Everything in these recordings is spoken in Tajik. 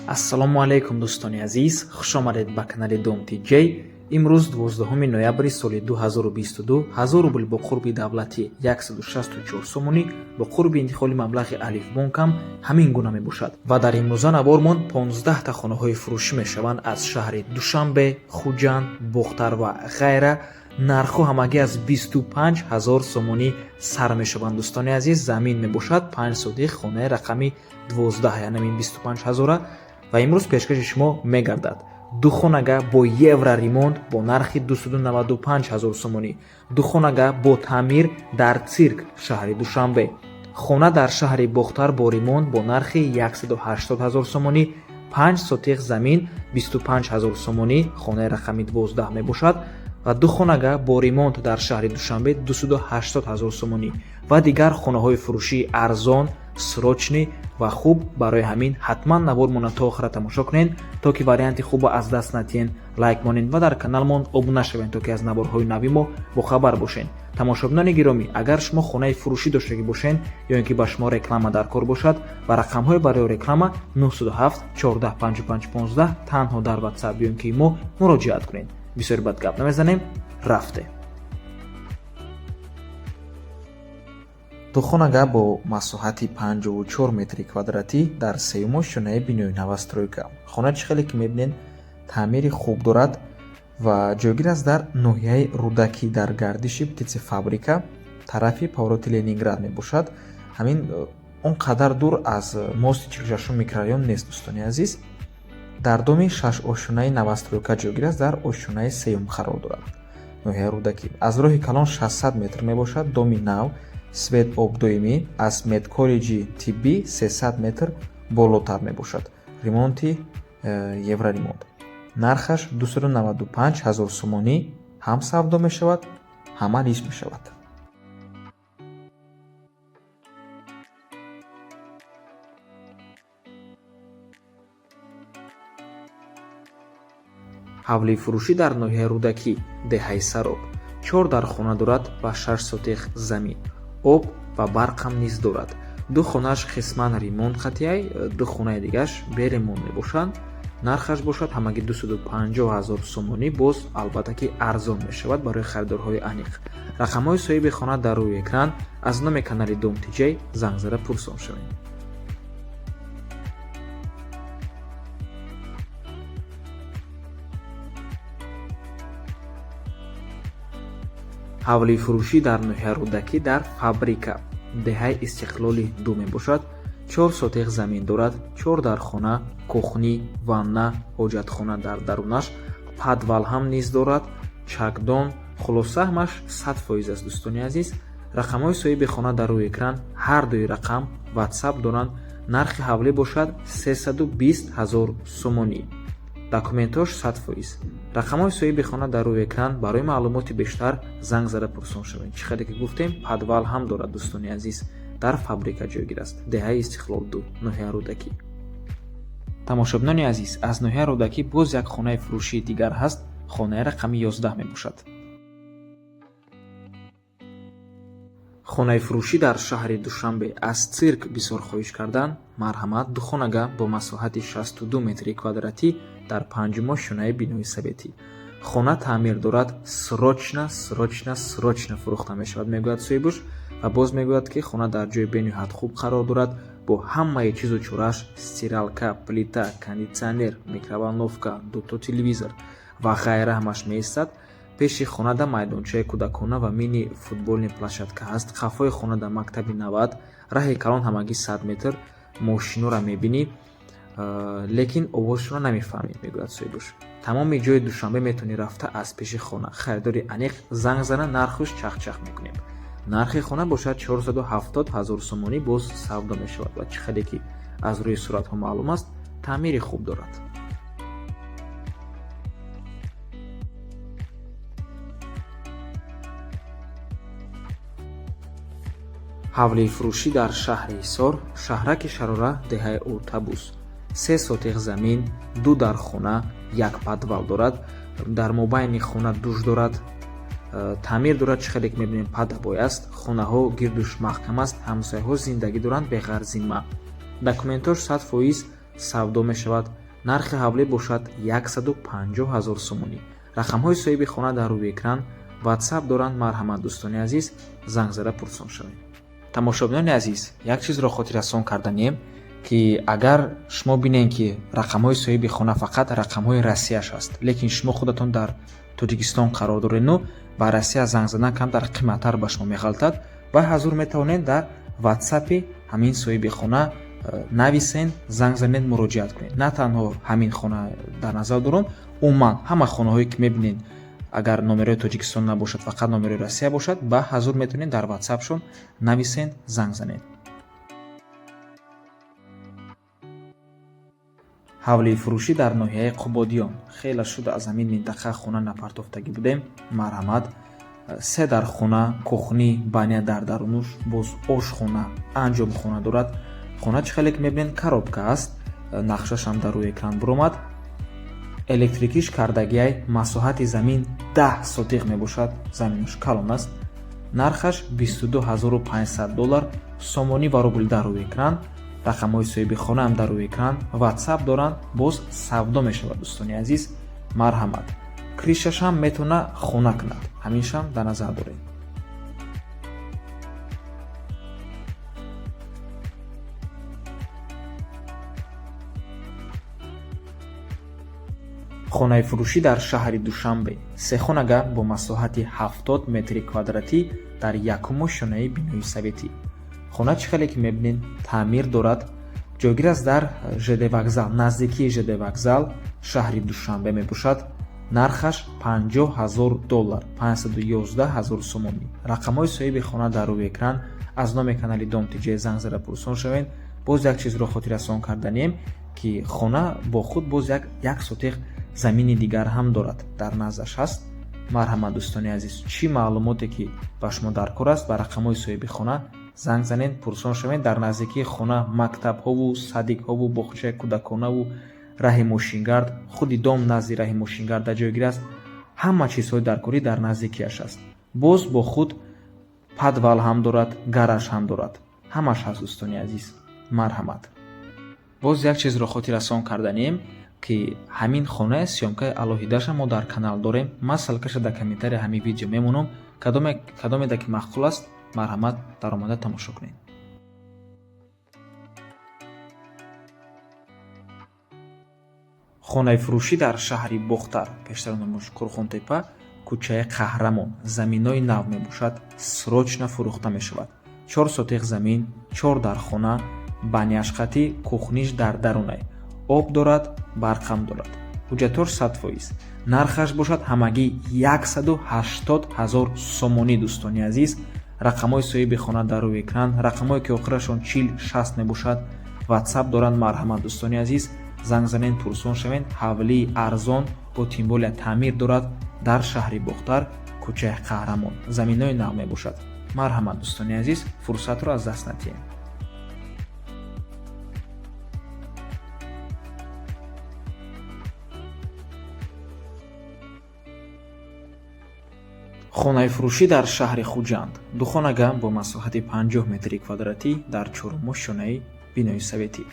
Ассалому алайкум, дӯстони азиз, хушомадед ба канали Дом Тиҷей. Имрӯз 12 ноябри соли 2022, 1000 рубл бо қурби давлатӣ 164 сомонӣ, бо қурби интиқоли маблағи Алифбонкам ҳамин гуна мебошад. Ва дар имрӯза навормон 15та хонаҳои фурӯшӣ мешаванд аз шаҳри Душанбе, Хуҷанд, Бохтар ва ғайра. Нархҳо ҳамагӣ аз 25 ҳазор сомонӣ сар мешаванд, дӯстони азиз. Замин мебошад 5 сотих, хонаи рақами 12, яъне ин 25 ҳазора. Ва имрӯз пешкаши шумо мегардад ду хонага бо евроремонт бо нархи 295 ҳазор сомонӣ, ду хонага бо таъмир дар Цирк, шаҳри Душанбе, хона дар шаҳри Бохтар бо ремонт бо нархи 180 ҳазор сомонӣ, 5 сотих замин 25 ҳазор сомонӣ, хонаи рақами 12 мебошад, ва ду хонага бо ремонт дар шаҳри Душанбе 280 ҳазор сомонӣ ва дигар хонаҳои фурӯшии арзон, срочный ва хуб. Барои ҳамин ҳатман навормона то охира тамошо кунед, то ки варианти хубро аз даст натиҳен. Лайк монед ва дар каналмон обуна шавед, то ки аз наворҳои нави мо бохабар бошед. Тамошобинони гиромӣ, агар шумо хонаи фурӯшӣ доштагӣ бошед ё ин ки ба шумо реклама дар кор бошад, ба рақамҳои барои реклама 907 14 55 15 танҳо дар Ватсап ё ин ки мо муроҷиат кунед. Бисёри бад гап намезанем, рафте. Ду хонага бо масоҳати 54 метри квадратӣ дар сеюмо шонаи бинои новостройка. Хона, чӣ хеле ки мебинед, таъмири хуб дорад ва ҷойгир аст дар ноҳияи Рӯдакӣ, дар гардиши птицефабрика, тарафи повороти Ленинград мебошад. Ҳамин он қадар дур аз мости 46-ум микрорайон нест, дӯстони азиз. Дар доми шашошёнаи новостройка ҷойгир аст, дар ошёнаи сеюм қарор дорад. Ноҳияи Рӯдакӣ, аз роҳи калон 600 метр мебошад. Доми нав, свет, об доимӣ, аз медколлеҷи тиббӣ 300 метр болотар мебошад. Ремонти евроремонт. Нархаш 295 ҳазор сомонӣ, ҳам савдо мешавад, ҳам алиш мешавад. Ҳавлии фурӯшӣ дар ноҳияи Рӯдакӣ, деҳаи Сароб, чор дар хона дорад ва 6 сотих замин, об ва барқам низ дорад. Ду хонааш қисман ремонт қатъияй, ду хонаи дигааш беремонт мебошанд. Нархаш бошад ҳамагӣ 250 ҳазор сомонӣ, боз албатта ки арзон мешавад барои харидорҳои аниқ. Рақамҳои соҳиби хона дар рӯи экран. Аз номи канали Дом Тиҷей занг зада пурсон шавед. Ҳавлии фурӯшӣ дар ноҳияи Рӯдакӣ, дар Фабрика, деҳаи Истиқлоли 2 мебошад. 4 сотих замин дорад, чор дар хона, кухня, ванна, ҳоҷатхона дар дарунаш, подвал ҳам низ дорад, чакдон, хулоса, ҳамаш 100% аст, дӯстони азиз. Рақамҳои соҳиби хона дар рӯи экран, ҳар дуи рақам Ватсап доранд. Нархи ҳавлӣ бошад 320 ҳазор сомонӣ. Документош 100%. Рақамҳои соҳиби хона дар рӯи экран, барои маълумоти бештар занг зада пурсон шавед. Чӣ хеле ки гуфтем, подвал ҳам дорад, дӯстони азиз. Дар Фабрика ҷойгир аст, деҳаи Истиқлол 2, ноҳияи Рӯдакӣ. Тамошобинони азиз, аз ноҳияи Рӯдакӣ боз як хонаи фурӯшии дигар ҳаст, хонаи рақами 11 мебошад. Хонаи фурӯшӣ дар шаҳри Душанбе, аз Цирк бисёр хоҳиш кардан, марҳамат. Ду хонага бо масоҳати 62 метри квадратӣ дар панҷумо шонаи бинои советӣ. Хона таъмир дорад, срочно, срочно, срочно фурӯхта мешавад, мегӯяд соҳибуш. Ва боз мегӯяд, ки хона дар ҷои бениҳоят хуб қарор дорад, бо ҳамаи чизу чорааш: стиралка, плита, кондитсионер, микроволновка, дуто телевизор ва ғайра, ҳамаш меистад. Пеши хонада майдончаи кӯдакона ва мини футбольный площадка ҳаст. Қафои хонада мактаби 90, раҳи калон ҳамагӣ 100 метр. Мошинора мебинӣ, лекин овозшонро намефаҳмӣ, мегӯяд соҳибуш. Тамоми ҷои Душанбе метавонӣ рафта аз пеши хона. Харидори аниқ занг зана, нархуш чахчах мекунем. Нархи хона бошад 470 ҳазор сомонӣ, боз савдо мешавад. Ва чӣ хеле ки аз рӯи суратҳо маълум аст, таъмири хуб дорад. Ҳавлии фурӯшӣ дар шаҳри Ҳисор, шаҳраки Шарора, деҳаи Уртабус, 3 сотих замин, ду дар хона, як подвал дорад. Дар мобайни хона душ дорад, таъмир дорад. Чӣ хеле ки мебинем, под обои аст. Хонаҳо гирдуш маҳкам аст, ҳамсояҳо зиндагӣ доранд беғарзима. Документош 100%. Савдо мешавад. Нархи ҳавлӣ бошад 150 ҳазор сомонӣ. Рақамҳои соҳиби хона дар рӯи экран, WhatsApp доранд. Марҳамат, дӯстони азиз, занг зада пурсон шавед. Тамошобинони азиз, як чизро хотиррасон карданием, ки агар шумо бинед, ки рақамҳои соҳиби хона фақат рақамҳои Россияш аст, лекин шумо худатон дар Тоҷикистон қарор дорену ба Россия занг задан камтар қиматтар ба шумо меғалтад, ва ҳазур метавонед дар ватсапи ҳамин соҳиби хона нависен, занг занед, муроҷиат кунед. На танҳо ҳамин хона дар назар дорам, умуман ҳама хонаҳое ки мебинед, агар номерои Тоҷикистон набошад, фақат номерои Россия бошад, ба ҳазур метавонед дар ватсапшон нависен, занг занед. Ҳавлии фурӯшӣ дар ноҳияи Қубодиён. Хеле шуда аз ҳамин минтақа хона напартофтагӣ будем. Марҳамат, се дар хона, кухни, баня дар дарунуш, боз ошхона, анҷомхона дорад. Хона чӣ хеле ки мебинед, коробка аст, нақшашам дар рӯи экран буромад. Электрикиш кардагиай, масоҳати замин 10 сотиқ мебошад, заминаш калон аст. Нархаш 22 500 доллар, сомонӣ ва рубл дар рӯи экран, рақамҳои соҳиби хонаам дар рӯи экран, ватсап доранд. Боз савдо мешавад, дӯстони азиз, марҳамат. Крышашам метавона хона кунад, ҳаминшам дар назар доред. Хонаи фурӯшӣ дар шаҳри Душанбе, сехонага бо масоҳати 70 метри квадратӣ дар якум ошёнаи бинои советӣ. Хона чӣ хеле ки мебинед, таъмир дорад. Ҷойгир аст дар ЖД вокзал, наздикии ЖД вокзал шаҳри Душанбе мебошад. Нархаш 50 ҳазор доллар, 511 ҳазор сомонӣ. Рақамҳои соҳиби хона дар рӯи экран. Аз номи канали Дом ТЖ занг зада пурсон шавед. Боз як чизро хотиррасон карданием, ки хона бо худ боз як сотиқ замини дигар ҳам дорад, дар наздаш ҳаст. Марҳамат, дӯстони азиз, чӣ маълумоте ки ба шумо дар кор аст, ба рақамҳои соҳиби хона занг занед, пурсон шавед. Дар наздикии хона мактабҳову садикҳову боғчаи кӯдаконаву раҳи мошингард, худи дом назди раҳи мошингарда ҷойгир аст. Ҳама чизҳои даркорӣ дар наздикиаш аст. Боз бо худ подвал ҳам дорад, гараж ҳам дорад, ҳамаш ҳаст, дӯстони азиз, марҳамат. Боз як чизро хотиррасон карданием, ки ҳамин хона съёмкаи алоҳидаша мо дар канал дорем. Ман ссылкаша дар комментария ҳамин видео мемонам. Кадомеда ки маъқул аст, марҳамат, даромада тамошо кунед. Хонаи фурӯшӣ дар шаҳри Бохтар, пештар номаш Қурғонтепа, кӯчаи Қаҳрамон, заминои нав мебошад, срочно фурӯхта мешавад. 4 сотиқ замин, чор дар хона, баняшқатӣ, кухниш дар дарунай, об дорад, барқам дорад, ҳуҷҷатҳош 100%. Нархаш бошад ҳамагӣ 180 ҳазор сомонӣ. Дӯстони азиз, рақамҳои соҳиби хона дар рӯи экран, рақамҳое ки охирашон 40 60 мебошад, ватсап доранд. Марҳамат, дӯстони азиз, занг занед, пурсон шавед. Ҳавлии арзон бо тем более таъмир дорад, дар шаҳри Бохтар, кӯчаи Қаҳрамон, заминои нав мебошад. Марҳамат, дӯстони азиз, фурсатро аз даст надиҳем. Хонаи фурӯшӣ дар шаҳри Хуҷанд, духонага бо масоҳати 50 метри квадратӣ дар чорум ошёнаи бинои советӣ.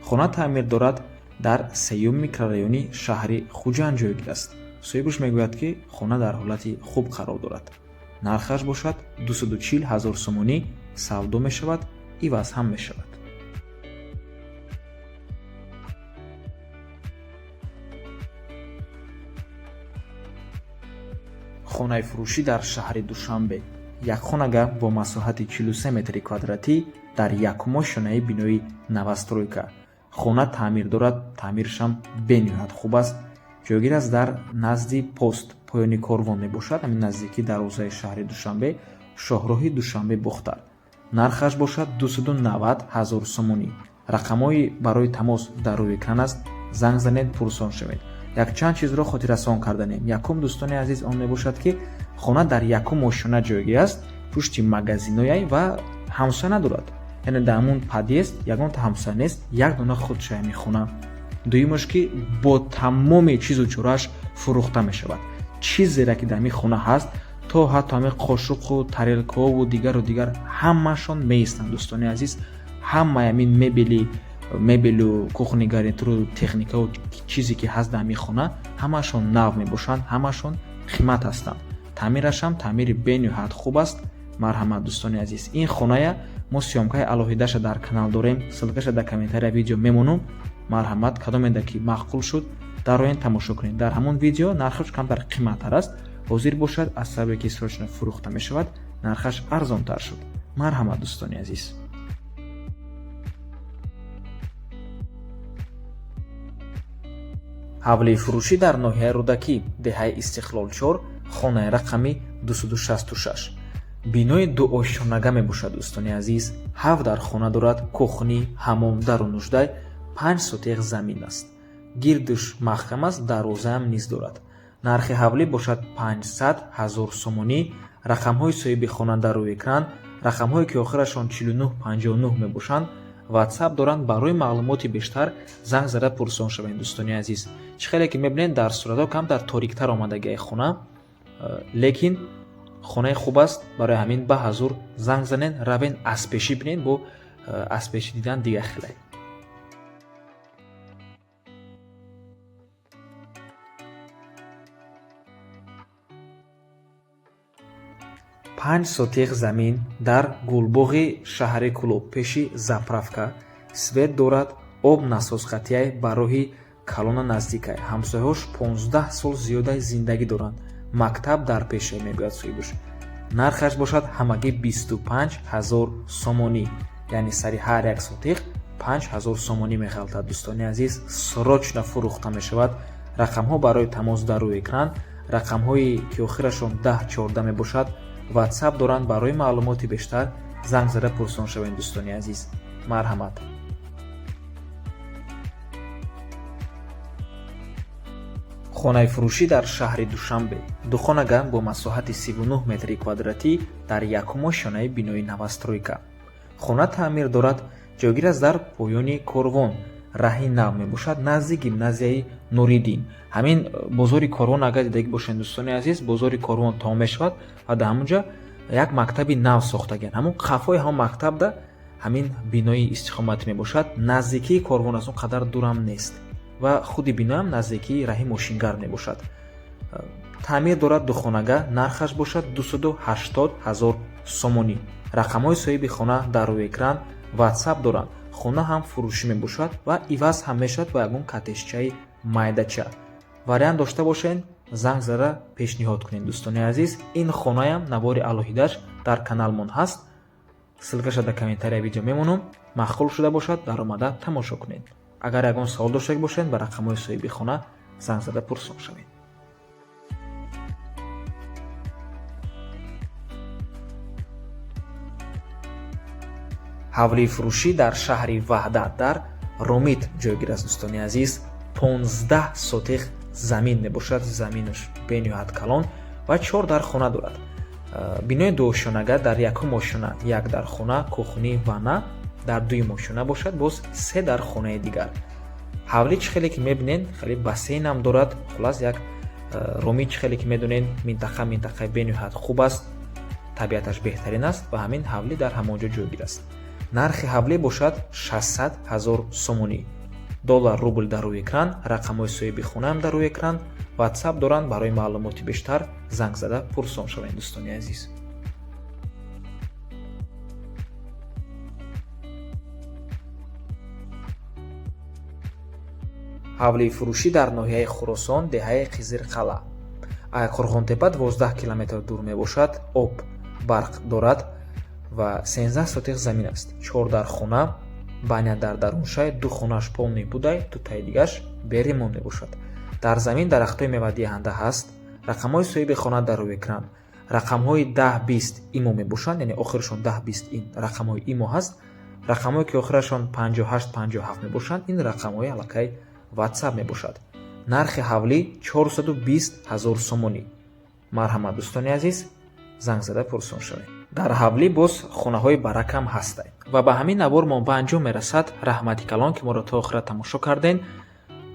Хона таъмир дорад, дар сеюм микрорайони шаҳри Хуҷанд ҷойгир аст. Соҳибаш мегӯяд, ки хона дар ҳолати хуб қарор дорад. Нархаш бошад 240 ҳазор сомонӣ, савдо мешавад, иваз ҳам мешавад. Хонаи фурӯшӣ дар шаҳри Душанбе, якхонага бо масоҳати 43 метри квадратӣ дар якум ошёнаи бинои новостройка. Хона таъмир дорад, таъмирашам бениҳоят хуб аст. Ҷойгир аст дар назди пост, поёни корвон мебошад, ҳамин наздикии дарвозаи шаҳри Душанбе, шоҳроҳи Душанбе Бохтар. Нархаш бошад 290 ҳазор сомонӣ. Рақамҳои барои тамос дар рӯи экран аст, занг занед, пурсон шавед. Якчанд чизро хотиррасон карданем. Якум, дӯстони азиз, он мебошад, ки хона дар якум ошёна ҷойгир аст, пушти магазинояй ва ҳамсоя надорад, яъне дар ҳамун подъезд ягонта ҳамсоя нест, як дона худша ҳамин хона. Дуюмаш, ки бо тамоми чизу чорааш фурӯхта мешавад. Чизере ки дар ҳамин хона ҳаст, то ҳатто ҳамин қошуқу тарелкаову дигару дигар, ҳамаашон меистанд. Дӯстони азиз, ҳамаи ҳамин мебели. Мебелу кухонный гарнитуру, техникаву чизе ки ҳаст дар ҳамин хона, ҳамаашон нав мебошанд, ҳамаашон қимат ҳастанд. Таъмирашам таъмири бениҳоят хуб аст. Марҳамат, дӯстони азиз, ин хоная мо съёмкаи алоҳидаша дар канал дорем, ссылкаша дар комментария видео мемонум. Марҳамат, кадомеда ки маъқул шуд, дароен, тамошо кунед. Дар ҳамон видео нархаш камтар қиматтар аст. Ҳозир бошад, аз сабабе ки срочно фурӯхта мешавад, нархаш арзонтар шуд. Марҳамат, дӯстони азиз. Ҳавлии фурӯшӣ дар ноҳияи Рӯдакӣ, деҳаи Истиқлол 4, хонаи рақами 266. Бинои дуошёнага мебошад, дӯстони азиз. Ҳафт дар хона дорад: кухни, ҳамом, дару нуждай, 5 сотих замин аст. Гирдуш маҳкам аст, дарвозаам низ дорад. Нархи ҳавлӣ бошад 500 000 сомонӣ. Рақамҳои соҳиби хона дар рӯи экран. Рақамҳое ки охирашон 4959 мебошанд, Ватсап доранд. Барои маълумоти бештар занг зада пурсон шавед, дӯстони азиз. Чӣ хеле ки мебинед, дар суратҳо камтар ториктар омадагиай хона, лекин хонаи хуб аст. Барои ҳамин ба ҳазур занг занед, равен, аз пешӣ бинед. Бо аз пешӣ дидан дигар хеле. 5 сотих замин дар Гулбоғи шаҳри Кӯлоб, пеши заправка. Свет дорад, об насос қатияй, ба роҳи калона наздикай. Ҳамсояҳош 15 сол зиёда зиндагӣ доранд. Мактаб дар пеше, мегӯяд соҳибаш. Нархаш бошад ҳамагӣ 25 000 сомонӣ, яъне сари ҳар як сотих 5000 сомонӣ меғалтад. Дӯстони азиз, срочно фурӯхта мешавад. Рақамҳо барои тамос дар рӯи экран. Рақамҳое ки охирашон 1014 мебошад, Ватсап доранд. Барои маълумоти бештар занг зада пурсон шавед, дӯстони азиз. Марҳамат. Хонаи фурӯшӣ дар шаҳри Душанбе, духонага бо масоҳати 39 метри квадратӣ дар якум ошёнаи бинои новостройка. Хона таъмир дорад, ҷойгир аст дар поёни Корвон, раҳи нав мебошад, назди гимназияи Нуриддин. Ҳамин бозори Корвон агар дидагӣ бошед, дӯстони азиз, бозори Корвон тамом мешавад ва дар ҳамон ҷо як мактаби нав сохтагианд. Ҳамон қафои ҳамон мактабда ҳамин бинои истиқоматӣ мебошад. Наздикии Корвон аст, он қадар дурам нест ва худи биноам наздикии раҳи Мошингард мебошад. Таъмир дорад, духонага, нархаш бошад 280 000 сомонӣ. Рақамҳои соҳиби хона дар рӯи экран, Ватсап доранд. Хона ҳам фурӯшӣ мебошад ва иваз ҳам мешавад бо ягон коттеҷчаи майдача. Вариант дошта бошед, занг зада пешниҳод кунед, дӯстони азиз. Ин хонаям навори алоҳидааш дар каналмон ҳаст, ссылкаша дар комментария видео мемонам. Маъқул шуда бошад, даромада тамошо кунед. Агар ягон савол дошта бошед, ба рақамҳои соҳиби хона занг зада пурсон шавед. Ҳавлии фурӯшӣ дар шаҳри Ваҳдат, дар Ромит ҷойгир аст, дӯстони азиз. 15 сотих замин мебошад, заминаш бениҳоят калон ва чор дар хона дорад. Бинои дуошёнага, дар якум ошёна як дар хона, кухни, ванна, дар дуюм ошёна бошад боз се дар хонаи дигар. Ҳавлӣ, чӣ хеле ки мебинед, хеле бассейнам дорад. Хулас, як Ромит, чӣ хеле ки медонед, минтақа минтақаи бениҳоят хуб аст, табиаташ беҳтарин аст ва ҳамин ҳавлӣ дар ҳамон ҷо ҷойгир аст. Нархи ҳавлӣ бошад 600 000 сомонӣ. Доллар, рубл дар рӯи экран, рақамҳои соҳиби хонаам дар рӯи экран, Ватсап доранд. Барои маълумоти бештар занг зада пурсон шавед, дӯстони азиз. Ҳавлии фурӯшӣ дар ноҳияи Хуросон, деҳаи Қизирқалъа, Қурғонтепа 12 километр дур мебошад. Об, барқ дорад ва 13 сотих замин аст. Чор дар хона, баня дар даруншай, ду хонааш полный будай, дутаи дигаш бе ремонт мебошад. Дар замин дарахтҳои мевадиҳанда ҳаст. Рақамҳои соҳиби хона дар рӯи экран. Рақамҳои 10-20 имо мебошанд, яъне охирашон 10-20, ин рақамҳои имо ҳаст. Рақамҳое ки охирашон 58-57 мебошанд, ин рақамҳои аллакай Ватсап мебошад. Нархи ҳавлӣ 420 000 сомонӣ. Марҳамат, дӯстони азиз, занг зада пурсон шавед. Дар ҳавлӣ боз хонаҳои баракам ҳастанд. Ва ба ҳамин навор мо ба анҷом мерасад. Раҳмати калон, ки моро то охира тамошо кардем.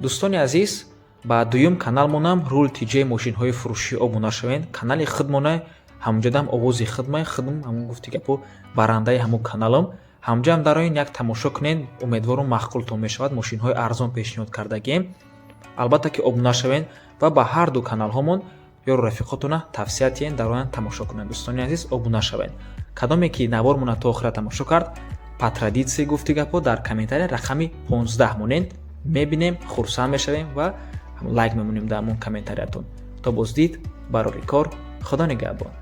Дӯстони азиз, ба дуюм каналмонам, Рул Тиҷаи мошинҳои фурӯшӣ, обуна шавед. Канали худмона, ҳамунҷодам овози худмай, худм ҳамун гуфти гапо барандаи ҳамун каналам. Ҳамҷам дароен, як тамошо кунед. Умедворум, маъқултон мешавад. Мошинҳои арзон пешниҳод кардагием. Албатта ки обуна шавед ва ба ҳар ду каналҳомон ёру рафиқотона тавсия тиҳен, дароянд, тамошо кунанд. Дӯстони азиз, обуна шавед. Кадоме ки навормона то охира тамошо кард, по традиции гуфти гапҳо, дар комментария рақами 15 монед. Мебинем, хурсанд мешавем ва лайк мемонем дар ҳамон комментариятон. То боздид, барори кор, Худо нигаҳбон.